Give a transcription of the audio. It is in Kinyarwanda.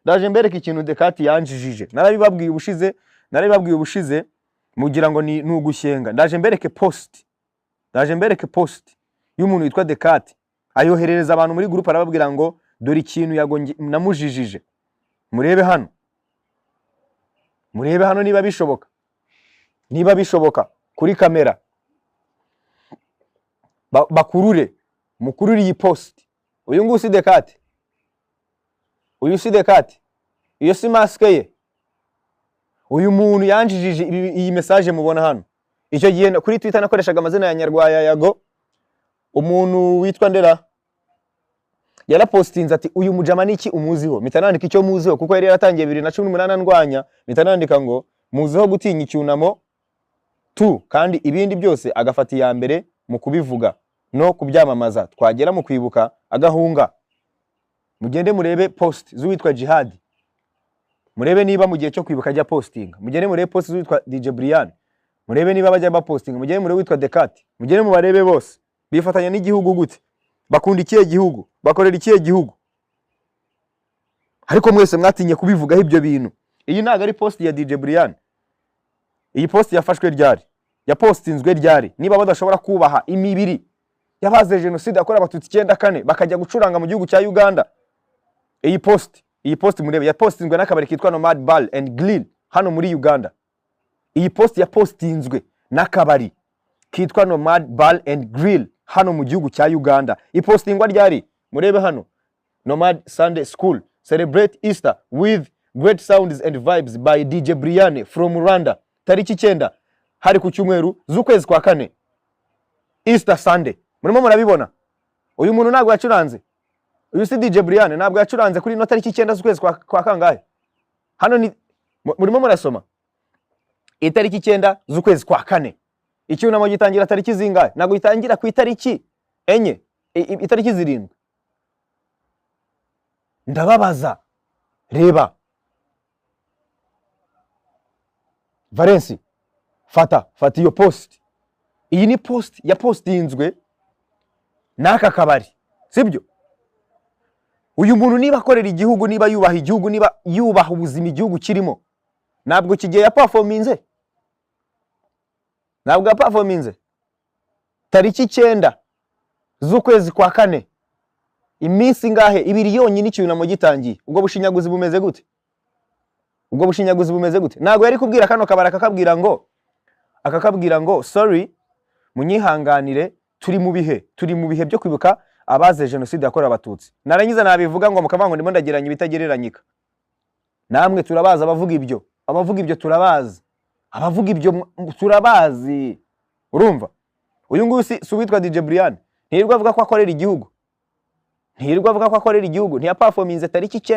Ndaje mbereke ikintu Dekati yanjijije. Narabibabwiye ubushize, narabibabwiye ubushize, mugira ngo ni ugushyenga. Ndaje mbereke post, ndaje mbereke post y'umuntu witwa Dekati, ayoherereza abantu muri groupe, arababwira ngo dore ikintu Yago namujijije. Murebe hano, murebe hano niba bishoboka, niba bishoboka kuri kamera. Bakurure, mukurure iyi post. Uyu nguyu si Dekati? Uyu si Dekati? Iyo si masike ye? Uyu muntu yanjijije iyi message mubona hano. Icyo gihe kuri Twitter nakoreshaga amazina ya Nyarwaya Yago. Umuntu witwa Ndera yarapostinze ati: "Uyu mujama niki umuziho?" Mpita nandika icyo muziho, kuko yari yaratangiye 2018 andwanya. Mpita nandika ngo muziho gutinya icyunamo tu, kandi ibindi byose agafata iya mbere mu kubivuga no kubyamamaza, twagera mu kwibuka agahunga. Mugende murebe post z'uwitwa Jihad, murebe niba mu gihe cyo kwibuka ajya postinga. Mugende murebe post z'uwitwa DJ Brian, murebe niba bajya bapostinga. Mugende murebe uwitwa Dekati, mugende mubarebe bose. Bifatanya n'igihugu gute? Bakunda ikihe gihugu? Bakorera ikihe gihugu? Ariko mwese mwatinye kubivugaho ibyo bintu. Iyi ntabwo ari post ya DJ Brian? Iyi post yafashwe ryari? Yapostinzwe ryari? Niba badashobora kubaha imibiri y'abazize jenoside yakorewe Abatutsi 94, bakajya gucuranga mu gihugu cya Uganda. Iyi post murebe, yapostinzwe n'akabari kitwa Nomad Bar and Grill hano muri Uganda. Iyi post yapostinzwe n'akabari kitwa Nomad Bar and Grill hano mu gihugu cya Uganda. Ipostingwa ryari? Murebe hano: "Nomad Sunday School celebrate Easter with great sounds and vibes by DJ Brian from Rwanda." Tariki 9, hari ku cyumweru, z'ukwezi kwa kane, Easter Sunday. Murimo murabibona? Uyu muntu ntabwo yacuranze? Uyu si DJ Brian? Ntabwo yacuranze kuri ino tariki 9 z'ukwezi kwa kangahe? Hano ni murimo murasoma itariki 9 z'ukwezi kwa kane. Icyunamo gitangira tariki zingahe? Ntabwo gitangira ku itariki 4, itariki 7? Ndababaza. Reba Valensi, fata, fata iyo post. Iyi ni post yapostinzwe n'aka kabari, sibyo? Uyu muntu niba akorera igihugu, niba yubaha igihugu, niba yubaha ubuzima igihugu kirimo, ntabwo iki gihe yaperforminze? Ntabwo yaperforminze tariki 9 z'ukwezi kwa kane, iminsi ingahe? 2 yonyine icyunamo gitangiye. Ubwo bushinyaguzi bumeze gute? Ubwo bushinyaguzi bumeze gute? Ntabwo yari kubwira kano kabari akakabwira ngo sorry, munyihanganire, turi mu bihe byo kwibuka abazize jenoside yakorewe Abatutsi? Narangiza nabivuga ngo mukavuga ngo ndimo ndagereranya ibitagereranyika. Namwe turabazi abavuga ibyo, abavuga ibyo turabazi, abavuga ibyo turabazi. Urumva uyu nguyu si uwitwa DJ Brian? Ntiyirirwa avuga ko akorera igihugu? Ntiyirirwa avuga ko akorera igihugu? Ntiyaperforminze tariki 9?